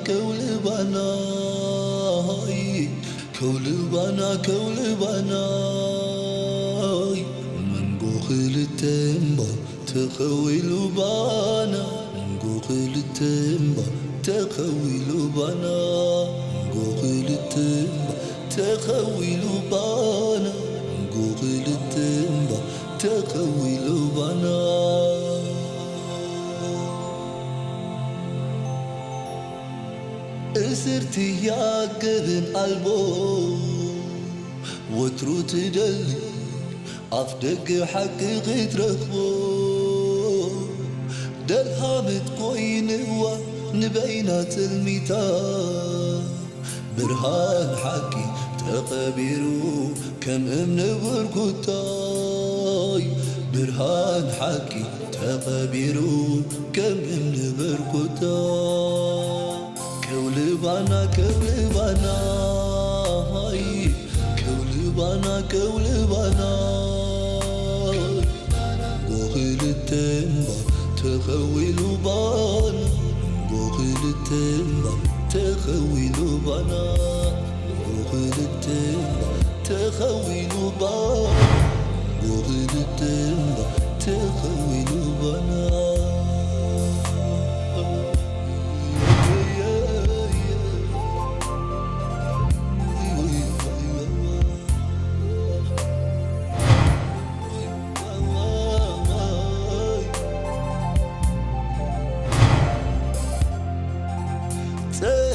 ከውልባናይ ከውልባና ከውልባናይ መንጎ ክልተ እምባ ተኸዊሉ ባና መንጎ ክልተ እምባ ተኸዊሉ ባና መንጎ ክልተ እምባ ተኸዊሉ ባና መንጎ ክልተ እምባ ተኸዊሉ ባና እስርቲ ያገብን ኣልቦ ወትሩ ትደሊ ኣፍ ደገ ሓቂ ክትረኽቦ ደልሃመት ኮይንዋ ንበይና ትልሚታ ብርሃን ሓቂ ተቐቢሩ ከም እምኒ ብርኩታይ ብርሃን ሓቂ ተቐቢሩ ከም እምኒ ብርኩታ ከውልባና ከውልባና ሃይ ከውልባና ከውልባና ጎኽልተምባ ተኸዊሉ ባና ጎኽልተምባ ተኸዊሉ ባና ጎኽልተምባ ተኸዊሉ ባና ጎኽልተምባ ተኸዊሉ ባና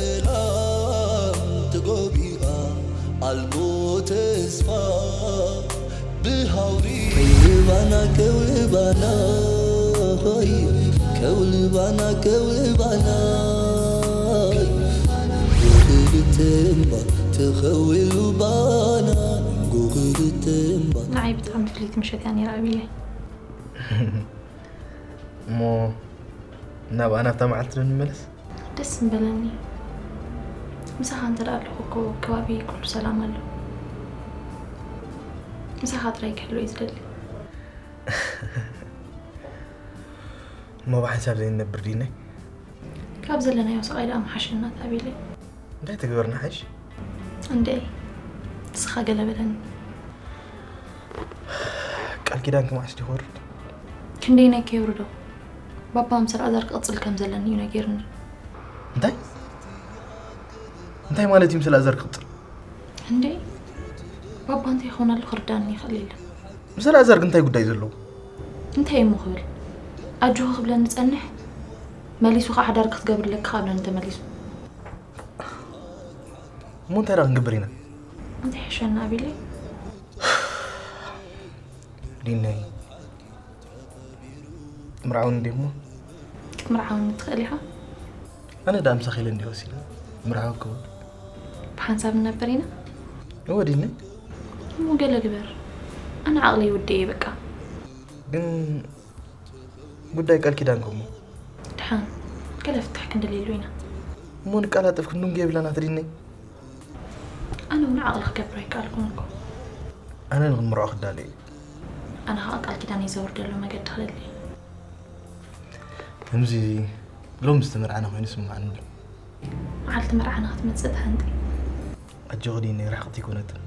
ጸላም ተጎቢኣ ኣልቦ ተስፋ ብሃውሪ ከውልባና ከውልባና ሆይ ከውልባና ከውልባና ጎኽልተምባ ተኸዊሉ ባና ጎኽልተምባ ንዓይ ብጣዕሚ ፍልይቲ ምሸት እያ ነይራ ኣቢለይ እሞ ናብኣ ናብታ መዓልቲ ዶ ንመለስ? ደስ ምበለኒ። ምሳኻ እንተ ደኣ ኣለኹ እኮ ከባቢ ኩሉ ሰላም ኣሎ። ምሳኻ ጥራይ ክህሉ እየ ዝደሊ። እሞ ብሓንሳብ ዘይንነብር ዲናይ? ካብ ዘለናዮ ስቓይ ደኣ ምሓሸና ታቢለይ። እንታይ ትግበር ንሓይሽ? እንዴ ንስኻ ገለ በለኒ። ቃል ኪዳንኪ መዓስ ድዩ ክወርድ? ክንደይናይ ከየውርዶ? ባባ ምስ ኣልኣዛር ክቕጽል ከም ዘለኒ እዩ ነጊሩኒ። እንታይ? እንታይ ማለት እዩ ምስ ኣልኣዛር ክቕጽል? እንዴ ባባ እንታይ ይኸውን ኣሎ ክርዳኒ ይኽእል የለን። ምስ ኣልኣዛር ግን እንታይ ጉዳይ ዘለዎ? እንታይ እሞ ክብል ኣጆኺ ክብለኒ ዝጸንሕ መሊሱ ከዓ ሓዳር ክትገብሪ ኣለኪ ክብለኒ ተመሊሱ። እሞ እንታይ ደኣ ክንገብር ኢና? እንታይ ይሕሸና ኣቢለይ? ሊነይ ምርዓውኒ ድዩ እሞ? ክትምርዓውኒ ትኽእል ኢኻ? ኣነ ደኣ ምሳኺ ኢለ እንድየ ወሲነ ምርዓወኪ እውን። ብሓንሳብ ንነብር ኢና? እወ ሊነይ። እሞ ገለ ግበር። ኣነ ዓቕለይ ይውድእ እየ በቃ። ግን ጉዳይ ቃል ኪዳንኪ እሞ? ደሓን ገለ ፍታሕ ክንደልየሉ ኢና። እሞ ንቃላጠፍ ክንድንጉዮ የብልናን ኣቲ ሊነይ። ኣነ እውን ዓቕሊ ክገብር ኣይከኣልኩን እኮ። ኣነ ንኽንምርዖ ክዳሎ እየ። ኣነ ኸዓ ቃል ኪዳነይ ዘውርደሉ መገዲ ክደሊ እየ። ከምዚ ሎሚ ዝተመርዓና ኮይኑ ይስምዓኒ ኣሎ። መዓልቲ መርዓና ክትመጽእ ትሃንጢ። ኣጆኺ ሊነይ ርሕቕቲ ኣይኮነትን።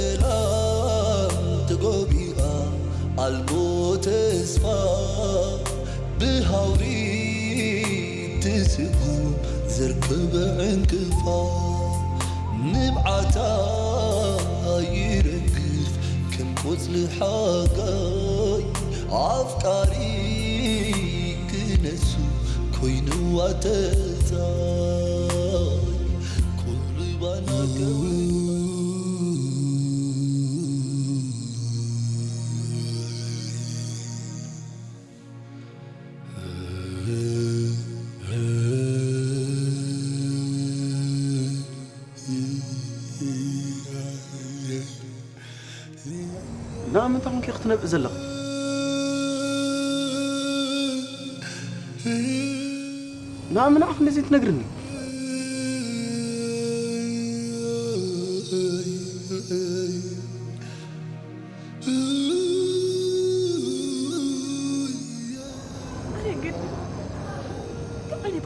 ጸላም ተጎቢኣ ኣልቦ ተስፋ ብሃውሪ ትስጉም ዘርከበ ዕንቅፋ ንብዓታ ይረግፍ ከም ቆጽሊ ሓጋይ ኣፍቃሪ ክነሱ ኮይንዋ ተጻይ ኮልባና ንኣመንታ ኮንኪ ክትነብእ ዘለኺ? ንኣመና ክንዲ ዘይትነግርኒ?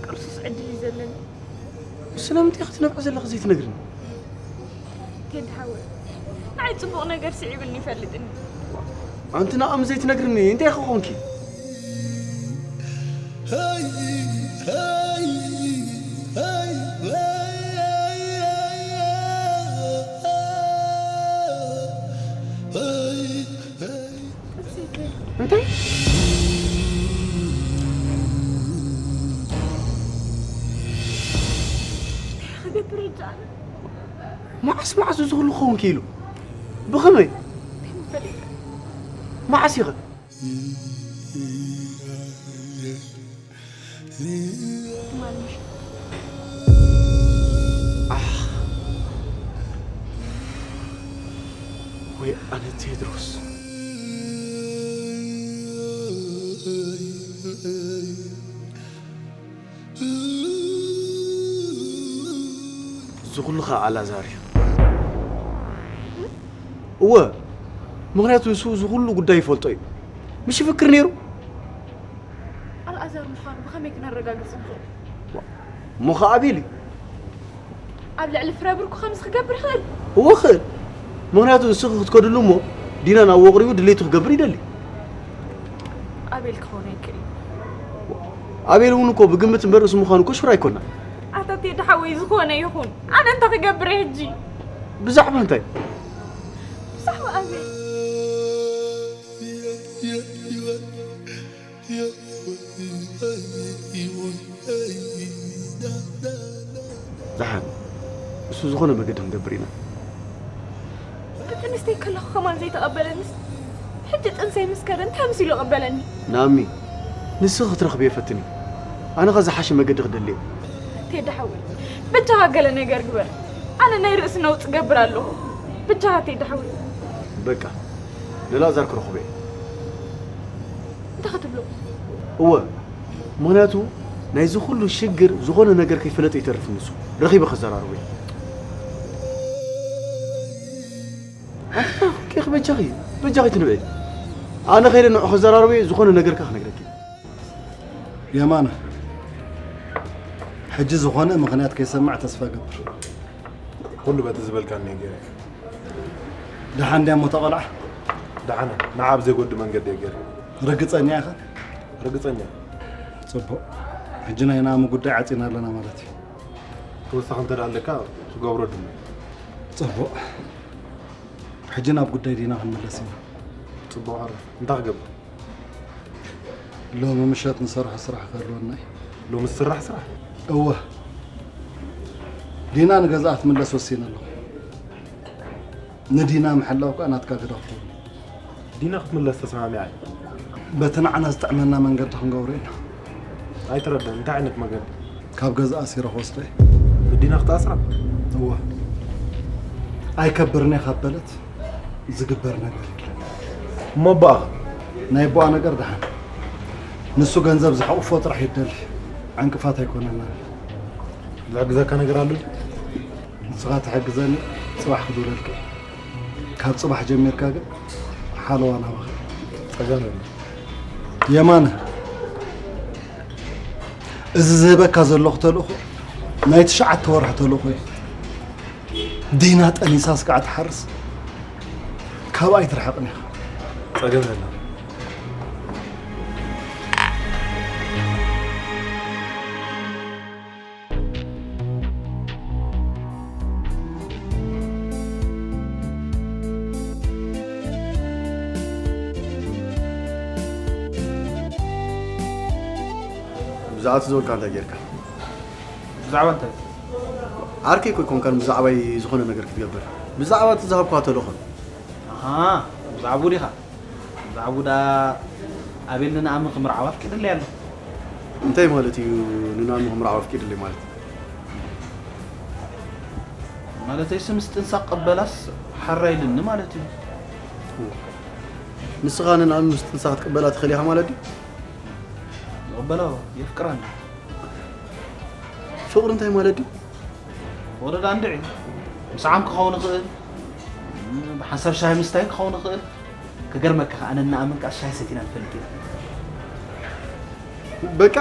ቅርሱስ ዕድል እዩ ዘለኒ። ስለምንታይ ክትነብዕ ዘለኺ ዘይትነግርኒ? ቴዲ ሓወይ፣ ንዓይ ጽቡቕ ነገር ስዒብኒ ይፈልጥኒ። ኣንቲ ንኣም ዘይትነግርኒ እንታይ ክኾንኪ? እንታይ? ክገብር ርዳእኒ። መዓስ መዓስ እዚ ኩሉ ክኸውን ክኢሉ? ብኸመይ? ፈሊጠ። መዓስ ኢኸ? ትማሊ ምሸት። ኣሕ። ወይ ኣነ ቴድሮስ። እዚ ኩሉ ኸኣ ኣልኣዛር እዩ። እወ፣ ምኽንያቱ ንሱ እዚ ኩሉ ጉዳይ ይፈልጦ እዩ። ምሽ ይፍክር ነይሩ? ኣልኣዛር ምዃኑ ብኸመይ ክነረጋግጽ ንኽእል? እሞ ኸኣ ኣቤል እዩ። ኣብ ልዕሊ ፍረ ብርኩ ከምዚ ክገብር ይኽእል? እወ፣ ይኽእል። ምኽንያቱ ንስኺ ክትከድሉ እሞ ዲና ናብ ወቕሪቡ ድሌቱ ክገብር ይደሊ። ኣቤል ክኸውን ኣይክእል። ኣቤል እውን እኮ ብግምት እምበር ንሱ ምዃኑ እኮ ሹር ኣይኮናን። ኣታ ቴዲ ሓወይ፣ ዝኾነ ይኹን፣ ኣነ እንታይ ክገብር እየ ሕጂ? ብዛዕባ እንታይ? ብዛዕባ ኣቤል። ደሓን፣ እሱ ዝኾነ መገዲ ክንገብር ኢና። እቲ ንስተይ ከለኹ ከማን ዘይተቐበለንስ፣ ሕጂ ጥንሰይ ምስ ከደ እንታይ መሲሉ ይቕበለኒ? ናሚ፣ ንስኺ ክትረኽብዮ ፈትኒ። ኣነ ኸ ዝሓሸ መገዲ ክደሊ እየ። ቴዲ ሓወይ፣ በጃኻ ገለ ነገር ግበር። ኣነ ናይ ርእሲ ነውጺ እገብር ኣለኹ። በጃኻ ቴዲ ሓወይ። በቃ፣ ንላዛር ክረኽቦ እየ። እንታይ ክትብሎ? እወ፣ ምኽንያቱ ናይዚ ኩሉ ሽግር ዝኾነ ነገር ከይፈለጠ ይተርፍ ንሱ። ረኺበ ከዘራርቦ እየ። ኣንታ ኬኽ በጃኺ፣ በጃኺ ትንብዒ። ኣነ ከይደ ንዑ ከዘራርቦ እየ፣ ዝኾነ ነገር ከኣ ክነግረኪ። የማነ፣ ሕጂ ዝኾነ ምኽንያት ከይሰምዕ ተስፋ እገብር። ኩሉ በቲ ዝበልካኒ ገይረ። ደሓን ድያ እሞ እታ ቆልዓ? ደሓን፣ ንዓ ኣብ ዘይጎድእ መንገዲ እየ ገይረ። ርግጸኛ ኢኻ? ርግጸኛ። ጽቡቕ። ሕጂ ናይ ናሚ ጉዳይ ዓጺና ኣለና ማለት እዩ። ተወሳኺ እንተ ደኣ ኣለካ፣ ትገብሮ ድማ። ጽቡቕ። ሕጂ ናብ ጉዳይ ዲና ክንምለስ ኢና። ጽቡቕ፣ ሕረ። እንታይ ክገብር? ሎሚ ምሸት ንሰርሖ ስራሕ ክህልወና እዩ። ሎሚ ዝስራሕ ስራሕ? እወ። ዲና ንገዝኣ ክትምለስ ወሲነ ኣለኹ። ንዲና ምሕላው ከኣ ናትካ ግደ ክኸውን። ዲና ክትምለስ ተስማሚዓ እያ። በቲ ንዓና ዝጥዕመና መንገዲ ክንገብሮ ኢና። ኣይተረድእን፣ እንታይ ዓይነት መገዲ? ካብ ገዝኣ ኣሲረ ክወስዶ እየ። ንዲና ክትኣስራ? እወ። ኣይከብርን እየ ካብ በለት፣ ዝግበር ነገር የለን። እሞ ኣቦኣ ኸ? ናይ ኣቦኣ ነገር ደሓን። ንሱ ገንዘብ ዝሓቑፎ ጥራሕ እዩ ዝደሊ። ዕንቅፋት ኣይኮነና። ዝሕግዘካ ነገር ኣሎ ድዩ? ንስኻ ትሕግዘኒ፣ ጽባሕ ክድውለልካ እየ። ካብ ጽባሕ ጀሚርካ ግን ሓለዋ ናባኻ። ጸገም የለን። የማነ፣ እዚ ዝህበካ ዘለኹ ተልእኾ ናይ ትሽዓተ ወርሒ ተልእኾ እዩ። ዲና ጠኒሳ እስካዕ ትሓርስ፣ ካብኣ ኣይትርሕቕን ኢኻ። ጸገም የለን። ብዛዕባ እቲ ዝበልካ እንታይ ጌርካ? ብዛዕባ እንታይ? ዓርከይ እኮ ኣይኮንካን ብዛዕባይ ዝኾነ ነገር ክትገብር። ብዛዕባ እቲ ዝሃብኳ ተልእኾ። ኣሃ፣ ብዛዕባኡ ዲኻ? ብዛዕባኡ ደኣ ኣቤል ንናኣሚ ክምርዓዋ ኣፍቂድለይ ኣሎ። እንታይ ማለት እዩ ንናኣሚ ክምርዓዋ ኣፍቂድለይ ማለት? ማለተይስ ምስ ጥንሳ ክቕበላስ ሓራ ኢልኒ ማለት እዩ። ንስኻ ንናኣሚ ምስ ጥንሳ ክትቅበላ ትኽእል ኢኻ ማለት ድዩ? ይቕበላ፣ የፍቅራ እንድዩ። ፍቕሪ እንታይ ማለት ድዩ? ፍቕሪ ደኣ እንድዒ፣ ምስዓም ክኸውን ይኽእል፣ ብሓንሳብ ሻሂ ምስታይ ክኸውን ይኽእል። ክገርመካ ከኣ፣ ኣነ እና ኣመን ከኣ ሻሂ ሰቲና ንፈልጥ ኢና። በቃ?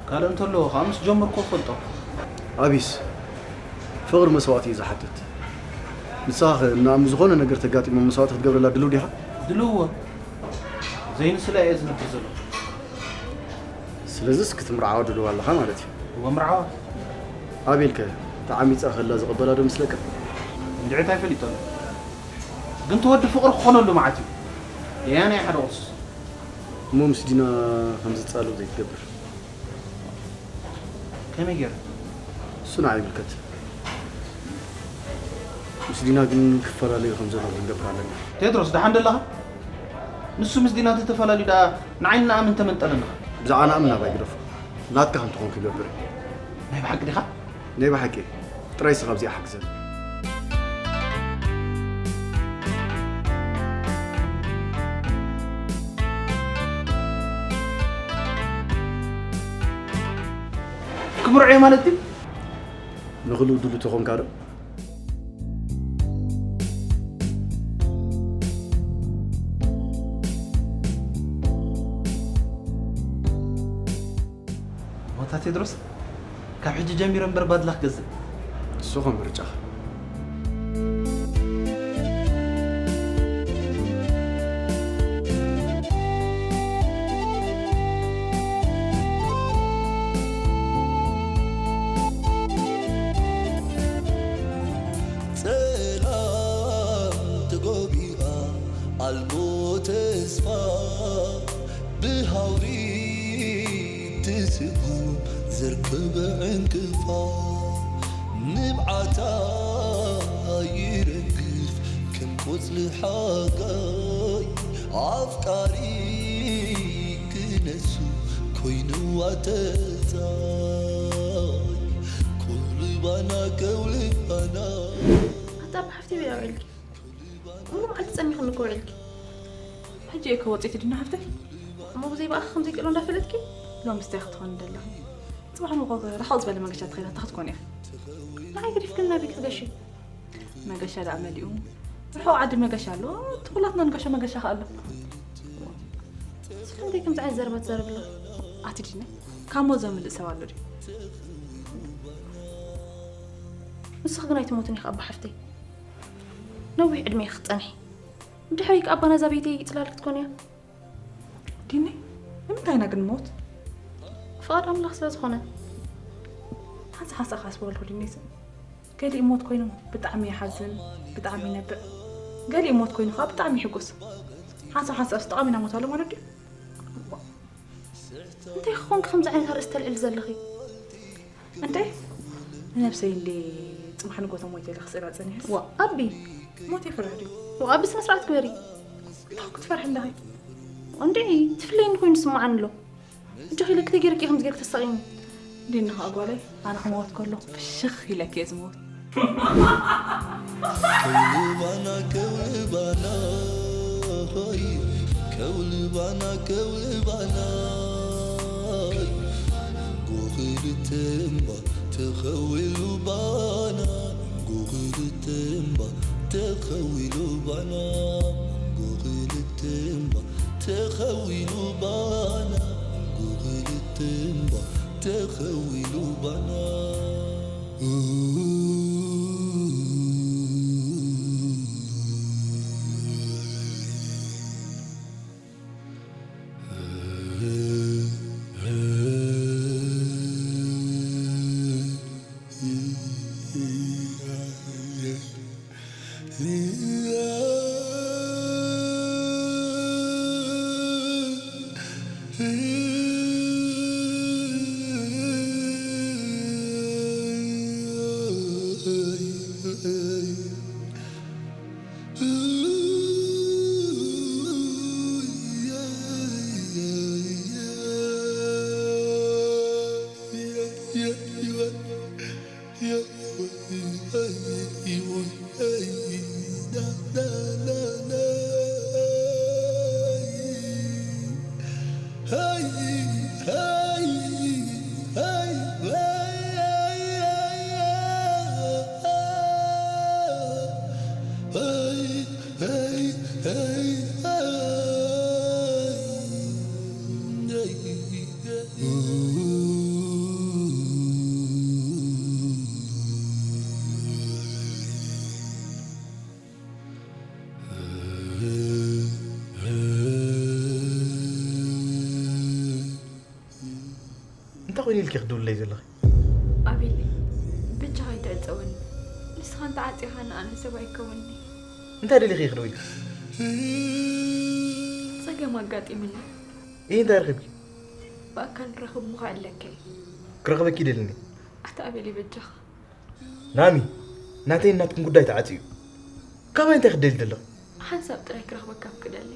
ካልእ እንተለዎ ከዓ ምስ ጀመርኩ ፈልጦ። ኣቢስ፣ ፍቕሪ መስዋእቲ እዩ ዝሓትት። ንስኻ ኸ ንኣም ዝኾነ ነገር ተጋጢሞም መስዋእቲ ክትገብረላ ድልው ዲኻ? ድልውዎ። ዘይንስላ እየ ዝነብር ዘለኹ። ስለዚስ ክትምርዓዋ ድልው ኣለኻ ማለት እዩ። እወ፣ ምርዓዋ። ኣቤል ከ ተዓሚጻ ከላ ዝቕበላ ዶ ምስለካ? እንድዒ እንታይ ፈሊጠሉ? ግን ተወዲ ፍቕሪ ክኾነሉ መዓት እዩ። የያናይ ሓደ ቁርስ። እሞ ምስ ዲና ከም ዝጻልው ዘይትገብር? ከመይ ገይረ? እሱ ንዓይ ይምልከት። ምስ ዲና ግን ክፈላለዩ ከም ዘለዎም ክንገብር ኣለና። ቴድሮስ፣ ደሓን ደለኻ? ንሱ ምስ ዲና እንተተፈላለዩ ደኣ ንዓይ ንኣምን ተመንጠለና። ብዛዕባ ንኣምን ናባይ ግደፎ። ናትካ ከም ትኾን ክገብር። ናይ ብሓቂ ዲኻ? ናይ ብሓቂ። ጥራይ ስኻ ኣብዚኣ ሓግዘን። ክምርዖ ማለት ድዩ? ንኽሉ ድሉ ተኾንካ ዶ? ሞታ ቴድሮስ፣ ካብ ሕጂ ጀሚረ እምበር ባድላ ክገዝእ። ንሱ ኸም ምርጫኻ። ጸላም ተጎቢኣ ኣልቦ ተስፋ ብሃውሪ ትስጉም ዘርክበ ዕንቅፋ ንብዓታ ይረግፍ ከም ቆጽሊ ሓጋይ ኣፍቃሪ ክነሱ ኮይንዋ ተጻይ ከውልባና ከውልባና ኣታ ብሓፍቲ ቢያ ውዒልኪ? ሙሉ መዓልቲ ጸኒኽኒ እኮ ውዒልኪ። ሕጂ እየ ከወጽእ ትድና ሓፍተይ? እሞ ብዘይ ብኣኺ ከም ዘይክእሎ እንዳፈለጥኪ? ሎምስ እንታይ ክትኾኒ ደለኺ? ጽባሕ ንጎሆ ርሕቕ ዝበለ መገሻ ተኸይዳ እንታይ ክትኮኒ ኢኺ? ንዓይ ገዲፍክኒ ናበይ ክትገሺ? መገሻ ደኣ መሊኡ። ርሑቕ ዓዲ መገሻ ኣሎ፣ እቲ ኩላትና ንገሾ መገሻ ከኣ ኣሎ። ስለምንታይ ከምዚ ዓይነት ዘረባ ትዛረቢ ኣለኺ? ኣቲ ዲና፣ ካብ ሞት ዘምልጥ ሰብ ኣሎ ድዩ? ንስኺ ግን ኣይትሞትን ኢኺ ኣባ ሓፍተይ። ነዊሕ ዕድመ ኢኺ ክትጸንሒ። ብድሕረይ ከኣ ኣባ ናዛ ቤተይ ጽላል ክትኮንያ። ዲኒ፣ ንምንታይ ኢና ግን ንሞት? ፍቓድ ኣምላኽ ስለ ዝኾነ። ሓንሳ ሓንሳ ካስ በልኩ ዲኒ፣ ገሊኡ ሞት ኮይኑ ብጣዕሚ ይሓዝን፣ ብጣዕሚ ይነብዕ። ገሊኡ ሞት ኮይኑ ከኣ ብጣዕሚ ይሕጎስ። ሓንሳ ሓንሳስ ጠቓሚ ኢና ሞት ኣሎ ማለት ድዩ? እንታይ ክኾንኪ ከምዚ ዓይነት ኣርእስቲ ተልዕሊ ዘለኺ? እንዴ፣ ንነብሰይ እንዴ ጽባሕ ንጎቶ ሞይተ ኢለ ክስእላ ጸኒሐስ? ዋ፣ ኣቢ። ሞት ይፍርሕ ድዩ? ዋ፣ ኣቢ ስነ ስርዓት ግበሪ። እንታይ ክትፈርሒ ኣለኺ? እንዴ፣ ትፍለይኒ ኮይኑ ይስምዓኒ ኣሎ። እጆኺ ኢለ ክተይ ገይርኪ ከምዚ ገይርኪ ተሳቒኒ። እንዴ፣ እንኻ ጓለይ፣ ኣነ ክመውት ከሎ ፍሽኽ ኢለኪ እየ ዝመውት። ከውልባና ከውልባና ሆይ ከውልባና ከውልባና ጎኽልተ እምባ ተኸዊሉ ባና ጎኽልተ እምባ ተኸዊሉ ባና ጎኽልተ እምባ ተኸዊሉ ባና ጎኽልተ እምባ ተኸዊሉ ባና እንታይ ኮይኑ ኢልኪ ክትድውለይ ዘለኺ? ኣቤል፣ በጃኻ ኣይትዕጸወኒ። ንስኻ እንተዓጺኻ ንኣነ ሰብ ኣይከውንኒ። እንታይ ደሊኺ ክደውል? ጸገም ኣጋጢምኒ። ይህ እንታይ ረኺብኪ? ብኣካል ንራኸብ ምዃ ኣለከ። ክረኽበኪ ይደልኒ። ኣታ ኣቤል በጃኻ። ናሚ፣ ናተይን ናትኩም ጉዳይ ተዓጽዩ። ካባይ እንታይ ክትደሊ ዘለኺ? ሓንሳብ ጥራይ ክረኽበካ ክደሊ።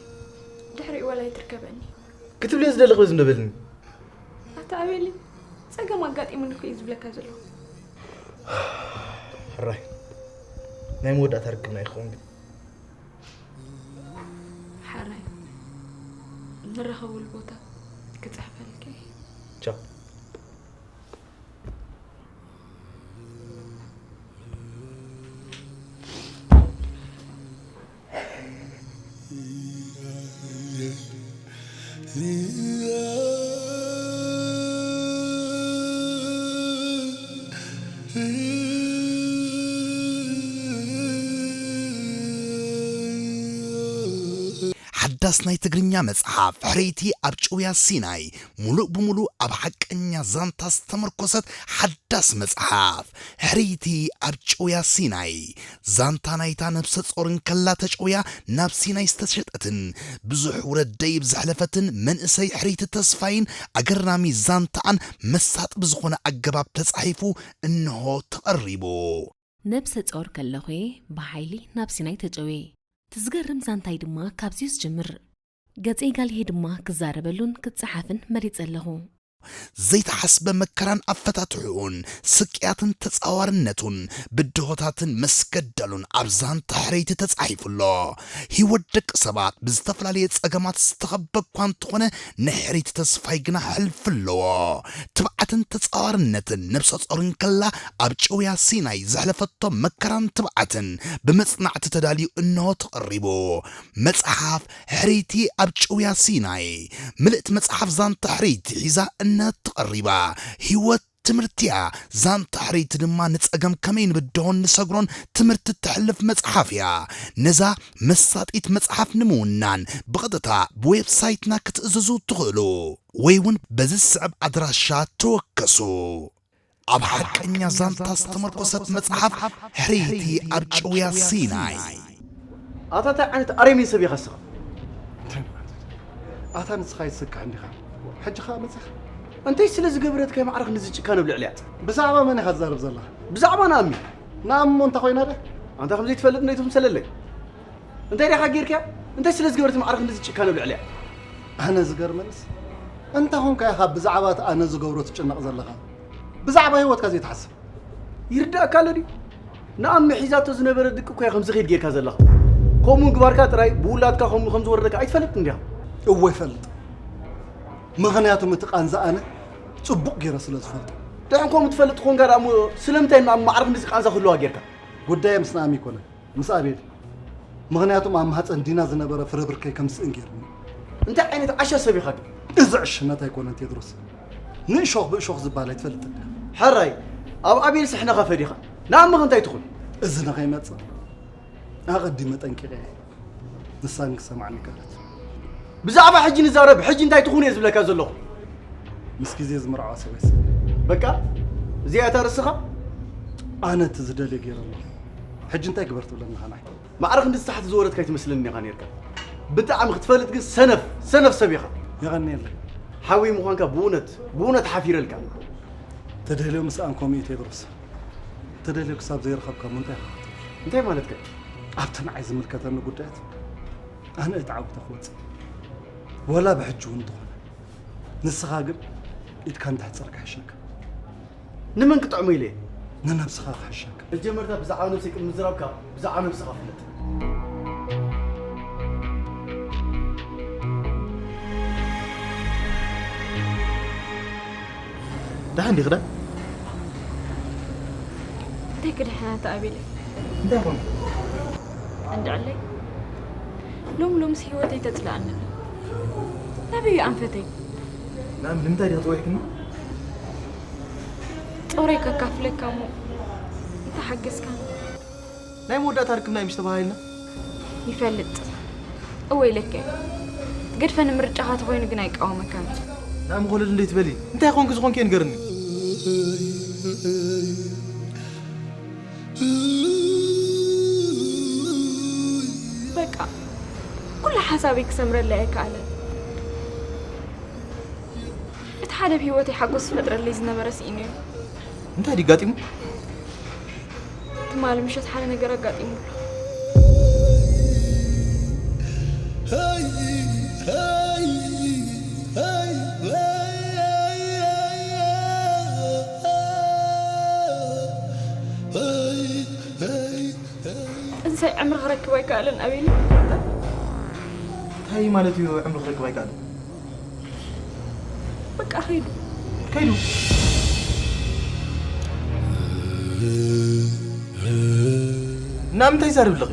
ድሕሪኡ ዋላ ይትርከበኒ። ክትብልዮ ዝደለኺ በዚ እንደበልኒ። ኣታ ኣቤሊ፣ ጸገም ኣጋጢሙኒ እኮ እዩ ዝብለካ ዘለኹ። ሕራይ፣ ናይ መወዳእታ ርክብና ይኸውን ግን። ሓራይ፣ ንራኸበሉ ቦታ ክጽሕፈልካ እየ። ቻው። ሓዳስ ናይ ትግርኛ መጽሓፍ ሕርይቲ ኣብ ጭውያ ሲናይ፣ ሙሉእ ብሙሉእ ኣብ ሓቀኛ ዛንታ ዝተመርኮሰት ሓዳስ መጽሓፍ። ሕርይቲ ኣብ ጭውያ ሲናይ፣ ዛንታ ናይታ ነብሰ ጾር እንከላ ተጨውያ ናብ ሲናይ ዝተሸጠትን ብዙሕ ውረድ ደይብ ዘሕለፈትን መንእሰይ ሕርይቲ ተስፋይን ኣገራሚ ዛንታኣን መሳጢ ብዝኾነ ኣገባብ ተጻሒፉ እንሆ ተቐሪቡ። ነብሰ ጾር ከለኹ'የ ብሓይሊ ናብ ሲናይ ተጨውየ። እቲ ዝገርም ዛንታይ ድማ ካብዚ'ዩ ዝጅምር። ገጸይ ጋልሄ ድማ ክዛረበሉን ክጸሓፍን መሪጸ ኣለኹ። ዘይተሓስበ መከራን ኣፈታትሕኡን፣ ስቅያትን ተጻዋርነቱን፣ ብድሆታትን መስገደሉን ኣብ ዛንታ ሕርይቲ ተጻሒፉ ኣሎ። ህይወት ደቂ ሰባት ብዝተፈላለየ ጸገማት ዝተኸበ እኳ እንተኾነ፣ ናይ ሕርይቲ ተስፋይ ግና ሕልፊ ኣለዎ። ትብዓትን ተጻዋርነትን ነብሰ ጾር እንከላ ኣብ ጭውያ ሲናይ ዘሕለፈቶ መከራን ትብዓትን ብመጽናዕቲ ተዳልዩ እንሆ ተቐሪቡ። መጽሓፍ ሕርይቲ ኣብ ጭውያ ሲናይ። ምልእቲ መጽሓፍ ዛንታ ሕርይቲ ሒዛ እነሀት ተቐሪባ። ህይወት ትምህርቲ እያ። ዛንታ ሕርይቲ ድማ ንጸገም ከመይ ንብድሆን ንሰግሮን ትምህርቲ እተሕልፍ መጽሓፍ እያ። ነዛ መሳጢት መጽሓፍ ንምውናን ብቐጥታ ብዌብሳይትና ክትእዝዙ ትኽእሉ ወይ እውን በዚ ዝስዕብ ኣድራሻ ተወከሱ። ኣብ ሓቀኛ ዛንታ ዝተመርኮሰት መጽሓፍ ሕርይቲ ኣብ ጭውያ ሲናይ። ኣታ እንታይ ዓይነት ኣረሜን ሰብ ኢኻ እስኻ? እንታይ ማለት እዩ? ኣታ ንስኻ ይትስካሕ እንዲኻ። ሕጂ ኸኣ መጺኻ? እንታይ ስለ ዝገበረትካ እዩ ማዕረ ክንድዚ ጭካነ ኣብ ልዕሊኣ? ብዛዕባ መን ኢኻ ትዛረብ ዘለኻ? ብዛዕባ ናኣሚ። ናኣሚ እሞ እንታይ ኮይና ድያ? ኣንታ ከም ዘይትፈልጥ እንዶ ኣይትምሰለለይ። እንታይ ዲኻ ጌርካያ? እንታይ ስለ ዝገበረት ማዕረ ክንድዚ ጭካነ ኣብ ልዕሊኣ? ኣነ ዝገርመንስ፣ እንታይ ኾንካ ኢኻ ብዛዕባ እቲ ኣነ ዝገብሮ ትጭነቕ ዘለኻ? ብዛዕባ ህይወትካ ዘይትሓስብ? ይርዳእካ ኣሎ ድዩ? ንኣሚ ሒዛቶ ዝነበረ ድቂ እኮ እያ ከምዚ ኸይድ ጌርካ ዘለኻ። ከምኡ ምግባርካ ጥራይ ብውላድካ ከምኡ ከም ዝወረደካ ኣይትፈልጥን ዲኻ? እወ ይፈልጥ። ምኽንያቱም እቲ ቃንዛ ኣነ ጽቡቕ ጌረ ስለ ዝፈልጦ። ድሕን ከምኡ ትፈልጥ ኾንካ ደኣ እሞ ስለምንታይ ንኣሚ ማዕረ ክንድዚ ቃንዛ ክህልዋ ጌርካ? ጉዳየ ምስ ንኣሚ ኣይኮነን፣ ምስ ኣቤል። ምኽንያቱም ኣብ ማህጸን ዲና ዝነበረ ፍረ ብርከይ ከም ዝስእን ጌርኒ። እንታይ ዓይነት ዓሻ ሰብ ኢኻ ግን? እዚ ዕሽነት ኣይኮነን ቴድሮስ። ንእሾኽ ብእሾኽ ዝበሃል ኣይትፈልጥን ዲኻ? ሕራይ፣ ኣብ ኣቤል ስሕነኻ ፈዲኻ ንኣሚ እንታይ ትኹን? እዚ ንኸይመጽእ ኣቐዲመ ጠንቂቐ እየ። ንሳ ግን ክሰምዓኒ ይከኣለት። ብዛዕባ ሕጂ ንዛረብ፣ ሕጂ እንታይ ትኹን እየ ዝብለካ ዘለኹ። ምስ ግዜ ዝምርዓዋ ሰበይሲ። በቃ፣ እዚኣ እታ ርእስኻ? ኣነ እቲ ዝደልዮ ገይረ ኣለኹ። ሕጂ እንታይ ግበር ትብለኒ ኸማይ? ማዕረ ክንዲ ዝተሓተ ዝወረድካ ኣይትመስለኒ ኢኻ ነይርካ። ብጣዕሚ ክትፈልጥ ግን ሰነፍ፣ ሰነፍ ሰብ ኢኻ። የቐንየለይ። ሓወይ ምዃንካ ብእውነት፣ ብእውነት ሓፊረልካ። ተደልዮ ምስኣን ከምኡ እዩ ቴድሮስ። ተደልዮ ክሳብ ዘይረኸብካ እሞ እንታይ ኢኻ ክትብል? እንታይ ማለትካ? ኣብቲ ንዓይ ዝምልከተኒ ጉዳያት ኣነ እታ ዓዊተ ክወጽእ። ወላ ብሕጂ እውን እንተኾነ። ንስኻ ግን ኢድካ እንተሕጽር ክሕሸካ። ንመን ክጥዕሞ ኢለ? ንነብስኻ ክሕሸካ። መጀመርታ ብዛዕባ ነብሰይ ቅድሚ ምዝራብካ ብዛዕባ ነብስኻ ፍለጥ። ደሓን ዲኺ ዳ? እንታይ ክድሕና ተኣቢለ? እንታይ ኾነ? እንድዕለይ ሎም ሎምስ ህይወተይ ተጽልኣኒ። ናበይ እዩ ኣንፈተይ? ናብ ንምንታይ ዲኺ ጽዊዕክኒ? ጾረይ ከካፍለካ እሞ እንተሓገዝካኒ። ናይ መወዳእታ ርክብና እዩ ምሽ ተባሃሂልና። ይፈልጥ እወ ኢለካ እየ። ገድፈ ንምርጫኻ ተኾይኑ ግን ኣይቃወመካን። ንኣሚ ኮለል እንዴት በሊ እንታይ ኾንክ ዝኾንክ ንገርኒ። በቃ ኩሉ ሓሳበይ ክሰምረለይ ኣይከኣለን። እቲ ሓደ ኣብ ህይወተይ ሓጎስ ዝፈጥረለይ ዝነበረ ስኢነዮ። እንታይ ድጋጢሙ? ትማሊ ምሸት ሓደ ነገር ኣጋጢሙ። እንሳይ ዕምሪ ክረክብ ኣይከኣለን ኣቤል። እንታይ ማለት እዩ ዕምሪ ክረክብ ኣይከኣለን? በቃ ኸይዱ። ከይዱ ናብ ምንታይ ይዛረብ ኣለኺ?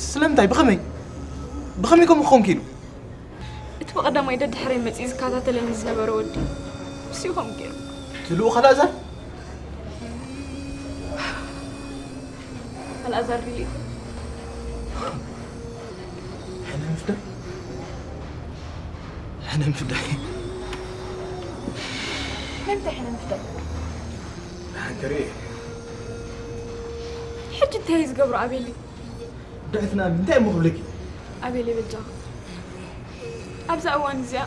ስለምንታይ? ብኸመይ? ብኸመይ ከምኡ ክኸውን ክኢሉ? እቲ ብቐዳማይ ደድሕረይ መጺኡ ዝከታተለኒ ዝነበረ ወዲ ንሱ ይኸውን ገይሩ። እቲ ልኡኽ ኣልኣዛር? ኣልኣዛር ድዩ? ሕነ ምፍዳይ? ሕነ ምፍዳይ? ንምንታይ ሕነ ምፍዳይ? ብሓንከሪ እየ። ሕጂ እንታይ እዩ ዝገብሮ ኣቤለይ? ዳዊት ንኣሚ እንታይ እሞ ክብለኪ? ኣቤለይ በጃኻ ኣብዛ እዋን እዚኣ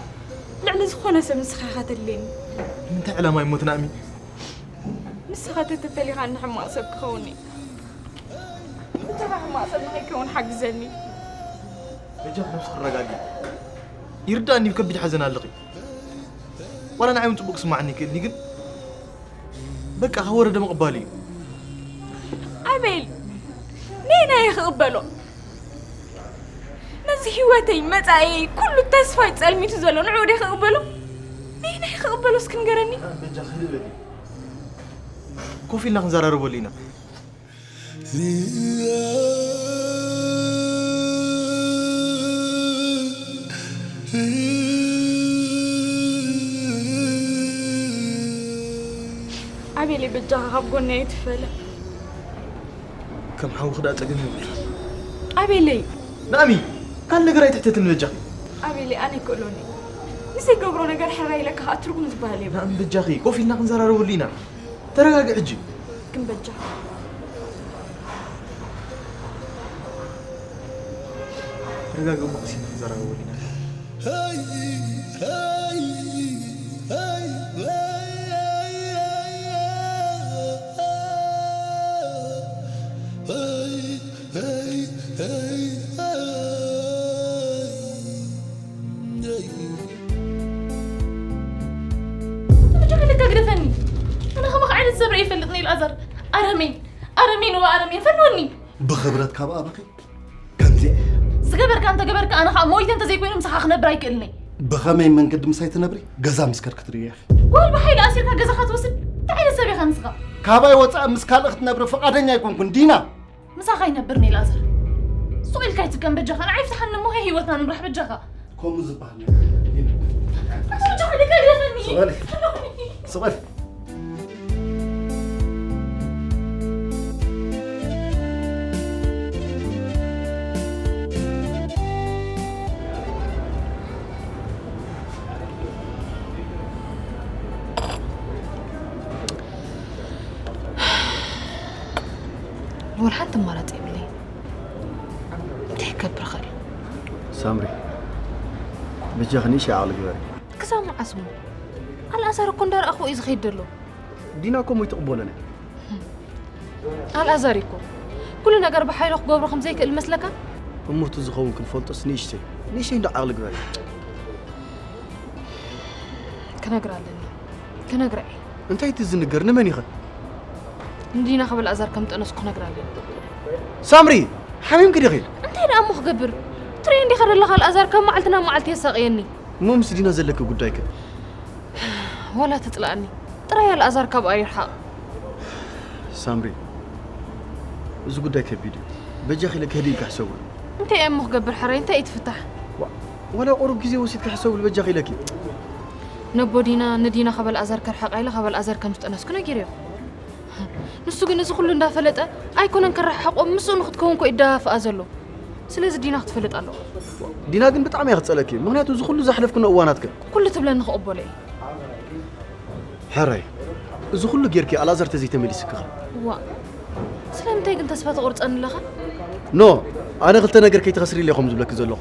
ልዕሊ ዝኾነ ሰብ ንስኻ ኢኻ ተድልየኒ። ንምንታይ ዕላማ እሞ ትናእሚ? ንስኻ ተተፈሊኻ እንሕማቕ ሰብ ክኸውን እየ። ብተኻ ሕማቕ ሰብ ንኸይከውን ሓግዘኒ። በጃኺ ነብስኺ ረጋጊ። ይርዳእኒ እዩ ከቢድ ሓዘን ኣለኺ። ዋላ ንዓይ እውን ጽቡቕ ክስማዓኒ ይክእልኒ ግን በቃ ካብ ወረደ ምቕባል እዩ። ኣቤል ነየናይ ክቕበሎ? ነዚ ህይወተይ መጻኢየይ ኩሉ ተስፋይ ጸልሚቱ ዘሎ ንዕኡ ድየ ክቕበሎ? ነየናይ ክቕበሎ እስኪ ንገረኒ። በጃኺ ህልበሊ። ኮፍ ኢልና ክንዘራረበሉ ኢና። ኣቤለይ በጃኻ ካብ ጎነይ ኣይትፈለ። ከም ሓዊ ክዳ ጸገም ይብሉ። ኣቤለይ ናሚ ካል ነገር ኣይትሕተትኒ በጃኺ። ኣቤለይ ኣነ ይክእሎኒ ንዘይገብሮ ነገር ሕራይ ኢለካ ከዓ ትርጉም ዝበሃል የብሉ። ናሚ በጃኺ ኮፍ ኢልና ክንዘራረበሉ ኢና። ተረጋጊ ሕጂ። ግን በጃ ተረጋጊ እሞ ቀስ ኢልና ክንዘራረበሉ ኢና። መጀመርያ ግደፈኒ። ኣነ ከማኻ ዓይነት ሰብ ርእየ ይፈልጥኒ ኣልኣዛር። ኣረሜን ኣረሜን ወ ኣረሜን ፈንወኒ። ብኽብረት ካብ ኣባኺ ከምዚ እየ። ዝገበርካ እንተገበርካ ኣነ ከዓ ሞይተ እንተዘይኮይኑ ምሳኻ ክነብር ኣይክእልኒ። ብኸመይ መንገዲ ምሳይ ትነብሪ? ገዛ ምስከር ክትርእዮ ኢኺ። ጓል ብሓይሊ ኣሲርካ ገዛኻ ትወስድ እንታይ ዓይነት ሰብ ኢኻ ንስኻ? ካባይ ወፃእ ምስ ካልእ ክትነብሪ ፍቓደኛ ኣይኮንኩን ዲና። ምሳኻ ይነብር ነይ ላዘር። ሱቕ ኢልካ ኣይትከም በጃኻ ንዓይ ፍትሓኒ እሞ ከይ ህይወትና ንምራሕ በጃኻ። ከምኡ ዝበሃል ነገር የለን። በጃኻ ደጋግፈኒ። ስቕ በሊ። ስቕ በሊ። ወላ ሓንቲ ኣማራፂ የብለይን። እንታይ ክገብር እኽእል? ሳምሪ በጃኺ ንእሽተይ ዓቕሊ ግበሪ። ክሳብ መዓስ እሞ? ኣልኣዛር እኮ እንዳረኣኹ እዩ ዝኸይድ ዘሎ። ዲና እኮ ሞይቱ ቅበሎና። ኣልኣዛር እኮ ኩሉ ነገር ብሓይሉ ክገብሮ ከም ዘይክእል መስለካ? እሞ እቲ ዝኸውን ክንፈልጦስ ንእሽተይ ንእሽተይ እንዶ ዓቕሊ ግበሪ። ክነግራ ኣለኒ። ክነግራ እየ። እንታይ እቲ ዝንገር ንመን ኢኸ? ንዲና ካብ ኣልኣዛር ከም ጠነስኩ ክነግራ ኣለኒ። ሳምሪ ሓሚምኪ ዲኺ? እንታይ ደኣ እሞ ክገብር? ትሪኦ እንዲኻ ዘለኻ ኣልኣዛር ካብ መዓልቲ ናብ መዓልቲ የሳቕየኒ። እሞ ምስ ዲና ዘለኪ ጉዳይ ከ? ዋላ ትፅላእኒ ጥራይ ኣልኣዛር ካብኣ ይርሓቕ። ሳምሪ እዚ ጉዳይ ከቢድ እዩ። በጃኺ ኢለ ክህዲ ኢልካ ሕሰብሉ። እንታይ እየ እሞ ክገብር ሕራይ እንታይ እዩ ትፍታሕ? ዋላ ቁሩብ ግዜ ወሲድካ ሕሰብሉ በጃኺ ኢለኪ። ነቦ ዲና ንዲና ካብ ኣልኣዛር ከርሓቓ ኢለ ካብ ኣልኣዛር ከም ዝጠነስኩ ነጊረዮ። ንሱ ግን እዚ ኩሉ እንዳፈለጠ ኣይኮነን ከረሓሕቆም ምስኡ ንክትከውን ኮ ይደፋፍኣ ዘሎ። ስለዚ ዲና ክትፈልጥ ኣለዎ። ዲና ግን ብጣዕሚ እያ ክትፀለኪ፣ ምክንያቱ እዚ ኩሉ ዘሕለፍክኖ እዋናት ከ ኩሉ ትብለኒ ክቕበሎ እየ። ሕራይ፣ እዚ ኩሉ ጌርኪ ኣልኣዛር ተዘይተመሊስኪ ከ? ዋ ስለምንታይ ግን ተስፋ ተቆርፀኒ ኣለኻ? ኖ፣ ኣነ ክልተ ነገር ከይትኸስሪ ኢለ ከም ዝብለኪ ዘለኹ።